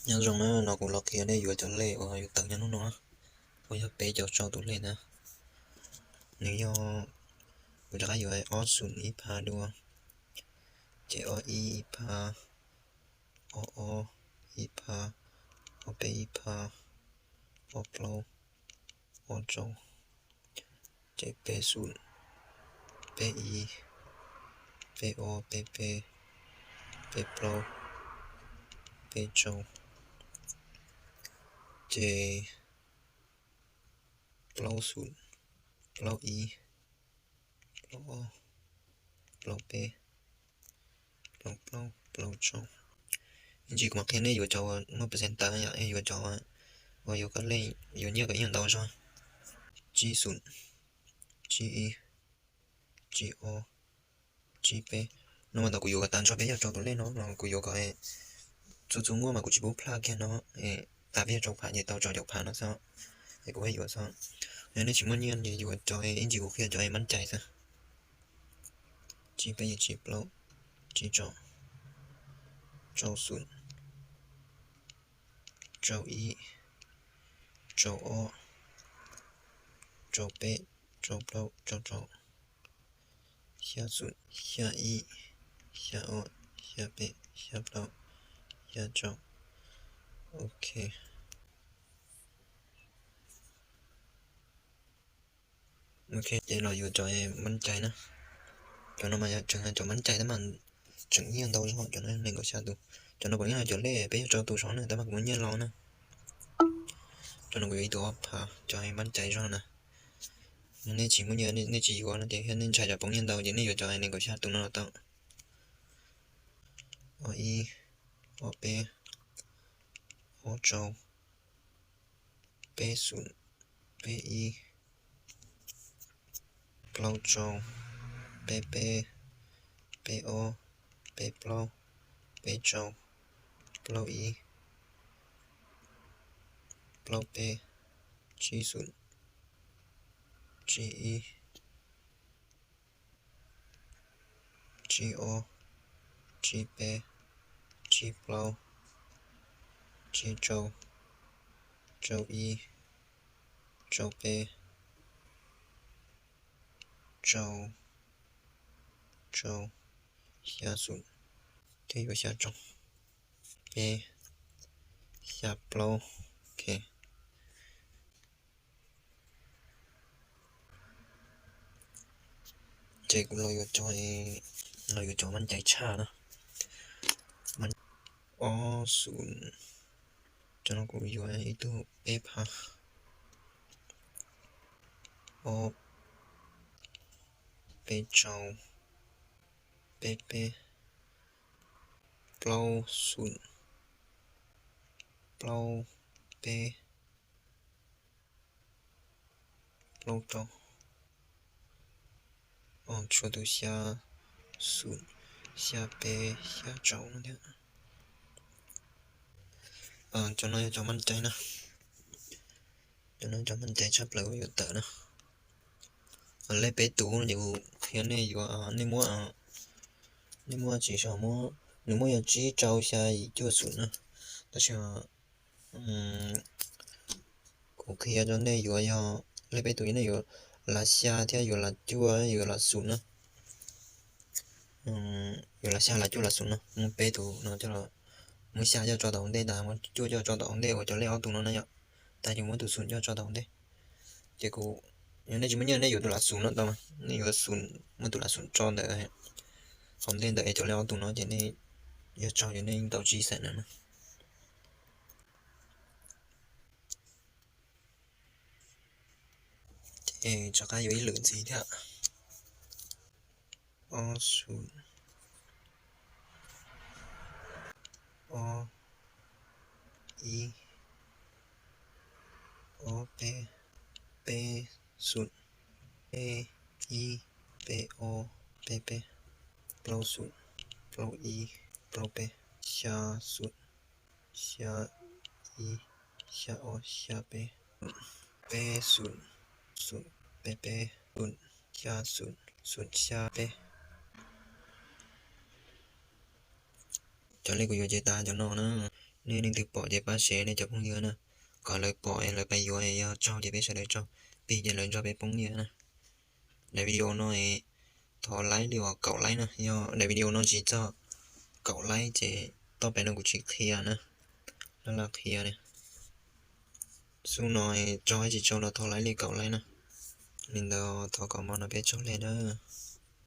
Nyob zoo na, no kuv los qhia nej yuav cov lej uas yuav tawm nyob hnub no, uas yog peb caug rau tus lej na. Nws yog, kuv rov qab yuav ob xoom ib phav dua, ces ob ib ib phav, ob ob ib phav, ob peb ib phav, ob plaub, ob rau, ces peb xoom, peb ib, peb ob, peb peb, peb plaub, peb rau, ces plaub xoom, plaub ib, plaub ob, plaub peb, plaub plaub, plaub rau. Ib ntsis kuv mam qhia nej yuav cov uas muaj percent tawm yom, yuav cov uas yuav kom lej yuav nyiaj kom ib yam ntau zog. Tsib xoom, tsib ib, tsib ob, tsib peb. No mas ntawm kuv yuav kom tas nrho peb caug rau tus lej no los kuv yuav kom txhua txhua muaj mas kuv tsis pub plaj kiag no, tas peb caug rau phav ces tau rau caum phav no xwb, es kuv yuav xwb. Yog nej tsis muaj nyiaj ces yuav cov ib ntsis kuv qhia cov mab cai xwb. Tsib peb, tsib plaub, tsib rau, rau xoom, rau ib, rau ob, rau peb, rau plaub, rau rau, xya xoom, xya ib, xya ob, xya peb, xya plaub, xya rau. Ok. Ok, ces los yuav cov mab cai na. Cov no mas yog tseem cov mab cai tab mas tseem nyiaj ntau zog, cov no nees nkaum xya tus. Cov no kuv yeej hais cov lej peb caug rau tus zog na tab mas kuv muaj nyiaj los na. Cov no kuv yuav ib tug ob phav, cov mab cai zog na. Nej tsis muaj nyiaj, nej tsis yuav no ces nej ntshai tsam poob nyiaj ntau ces nej yuav cov nees nkaum xya tus no los tau. Ob ib, ob peb, ob rau, peb xoom, peb ib, plaub rau, peb peb, peb ob, peb plaub, peb rau, plaub ib, plaub peb, tsib xoom, tsib ib, tsib ob, tsib peb, tsib plaub, tsib rau, rau ib, rau peb, rau, rau, xya xoom, thiab yuav xya rau, peb, xya plaub, ok. Ces kuv los yuav cov, los yuav cov mab cai tshaj na. Ob xoom, cov no kuv yuav ib tug peb phav, ob, peb rau, peb peb, plaub xoom, plaub peb, plaub rau, tshuav tus xya xoom, xya peb, xya rau no thiab. Cov no yog cov mab cai na. Cov no cov mab cai tshaj plaws yuav tawm na. Lej peb tus no ces kuv qhia nej yuav, nej muab, nej muab tsis sau muab, nws muab yog tsib rau xya yim cuaj xoom na. Tab sis kuv qhia rau nej yuav yog lej peb tus nej yuav lav xya thiab yuav lav cuaj yuav lav xoom na. Yuav lav xya lav cuaj lav xoom no, muab peb tus no coj los, muab xya coj tso tom hauv ntej tas, muab cuaj coj tso tom hauv ntej uas cov lej ob tus no na yom. Tas ces muab tus xoom coj tso tom hauv ntej. Ces kuv, yog nej tsis muaj nyiaj nej yuav tus lav xoom no tau mas, nej yuav xoom, muab tus lav xoom tso ntawm hauv ntej ntawm cov lej ob tus no ces nej yog tso ces nej yeej tau tsib xeem na. Ces rov qab yuav ib lwm ntxiv thiab. Ob xoom, ob ib, ob peb, peb xoom, peb ib, peb ob, peb peb, plaub xoom, plaub ib, plaub peb, xya xoom, xya ib, xya ob, xya peb, peb xoom, xoom peb peb, xoom xya xoom, xoom xya peb. Cov lej kuv yuav ces tas cov no na. Nej leej twg pom ces pab share nej cov phooj ywg na, kom lawv pom es lawv pab yuav, yog tsaug ces peb sawv daws tsaug, pib ces lawv nrog peb poob nyiaj na. Daim video no thov like li uas kaum like na, yog daim video no tsis txog kaum like ces toj pem no kuv tsis qhia na, laj laj qhia li. Xub no tsaug tsis tsaug los thov like li kaum like na. Li ntawd thov kom mo no peb tsaug li na.